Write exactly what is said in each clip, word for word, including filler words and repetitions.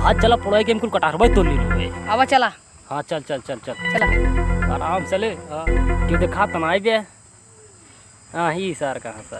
आज चला, पोड़ाई के हम कुल कटहरवा तोड़ ली होए। आवा चला। हाँ, चल, चल, चल, चल। चला। आराम से ले। हाँ। क्यों देखा तनाई बे? हाँ, ही सार कहाँ सार।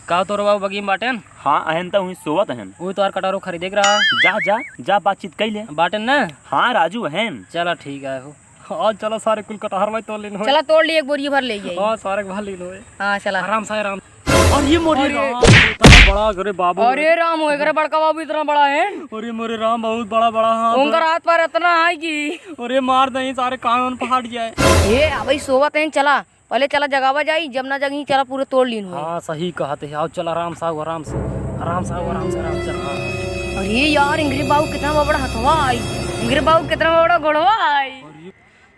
का तोर बाबू बगी में बाटेन? हाँ, अहन त हुई सोवत अहन। वो तो यार कटहरो खरीदे के रहा। जा, जा, जा, बातचीत कई ले। बाटेन ना? हाँ, राजू अहन। चला, ठीक है हो। हाँ, चला सारे कुल कटहरवा तोड़ लेन होए। चला, तोड़ ली, एक बोरी भर ले जाई। हाँ, सारे के भर लेन होए। हाँ, चला। आराम से, आराम। अरे मोरे अरे। राम, इतना बड़ा, अरे बाबू। अरे राम, एकरे बड़का बाबू इतना बड़ा है। अरे मोरे राम, बहुत बड़ा, बड़ा हाथ। उनकर हाथ पर इतना है कि अरे मार दही सारे कान वान फाट जाए। ए, अबे सोवत हैं, चला। पहले चला जगावा जाई, जब ना जगही चला पूरे तोड़ लीन होए। हाँ, सही कहत है। आओ चल, आराम से आओ, आराम से। आराम से आओ, आराम से, आराम से। हाँ, हाँ। अरे यार, इंगरे बाबू कितना बड़ा हथवा आई। इंगरे बाबू कितना बड़ा गोड़वा आई। अरे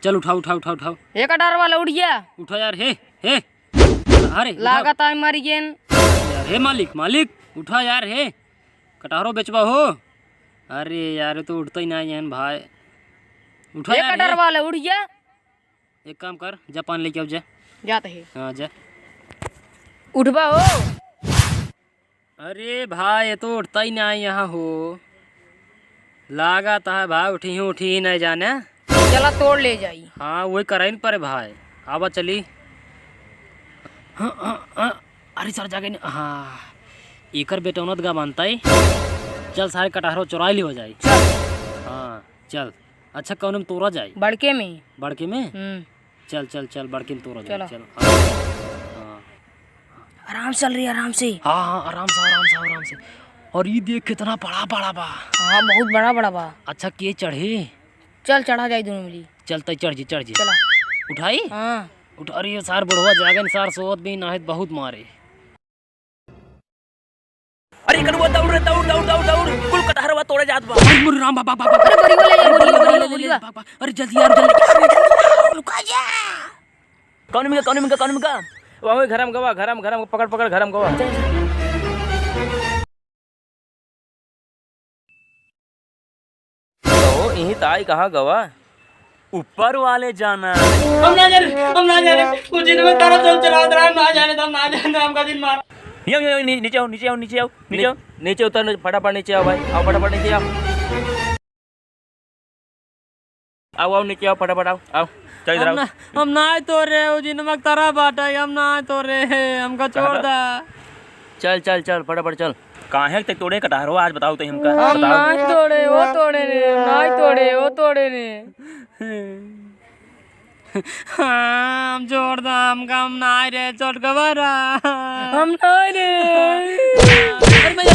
चल, उठाओ, उठाओ, उठाओ, उठाओ। ए कटहरवा ले उठ गया। उठा यार, हे, हे। अरे, उठा। लागत है मर गेन। यार, हे मालिक, मालिक, उठा यार, हे। कटहरो बेचबा हो? अरे यार, ये तो उठता ही ना है भाई। उठा ए यार, हे। कटहरवा ले उठ गया। एक काम कर, जा पानी लेके आओ, जा। जात है। हाँ, जा। उठबा हो? अरे भाई, ये तो उठता ही ना है यहाँ हो। लागत है भाई, उठी ही, उठी ही नहीं जाने। चला तोड़ ले जाई। हाँ, वही कराइन परे भाई। आवा चली। हाँ, हाँ, हाँ। अरे सर, जागे नहीं। हाँ, एकर बेटौनत गा बनता ही। चल सारे कटहरो चुराई ली हो जाई। चल। हाँ, चल। अच्छा, कौन में तोड़ा जाई? बड़के में। बड़के में? हम्म। चल, चल, चल, बड़किन तोरा चलो। चल। हाँ। हाँ। आराम से चल रही, आराम से। हाँ, हाँ, आराम से, आराम से, आराम से। और ये देख, कितना बड़ा, बड़ा बा। हाँ, बहुत बड़ा, बड़ा बा। अच्छा, के चढ़े? चल, चढ़ा जाई दोनों मिली। चल, तै चढ़ जी, चढ़ जी। चला। उठाई? हाँ। उठा, अरे, ये सार बुढ़वा जागन, सार सोवत भी ना है, बहुत मारे। अरे कनुआ, दौड़ रे, दौड़, दौड़, दौड़, दौड़। कुल कटहरवा तोड़े जात बा। अरे मोरे राम, बाबा, बाबा, अरे बोरिया ले जा, बोरिया, बोरिया, बोरिया। बाबा, अरे जल्दी यार, जल्दी। अरे जल्दी, रुका जा। कौन मिंगा, कौन मिंगा, कौन मिंगा? वहाँ घर में गवा, घर में, घर में, पकड़, पकड़, घर में गवा। तो इही ताई कहाँ गवा? ऊपर वाले जाना। हम ना जाने, हम ना जाने। कुछ दिन में तारा चल चला उतरा, हम ना जाने, हम ना जाने, हमका दिन मार। यो, यो, यो, नी-, नीचे आओ, नीचे आओ, नीचे आओ, नीचे आओ। नी-, नीचे उतर, फटाफट नीचे आओ भाई, आओ फटाफट नीचे आओ। आओ, आओ, नीचे आओ, फटाफट आओ, आओ, चल इधर हम आओ। ना, हम ना आए तो रे, वो जिनमक तारा बाटा, हम ना आए तो रे, हमका छोड़ कहाँ? दा। चल, चल, चल, फटाफट चल। काहे ते तोड़े कटहरो आज बताओ तो हमका, हम बताओ। ना आए तोड़े, वो तोड़े रे, ना आए तोड़े, वो तोड़े रे। हाँ, हम छोड़ दा, हमका हम ना आए रे, छोटकवा रा। हम ना आए रे। अरे मैं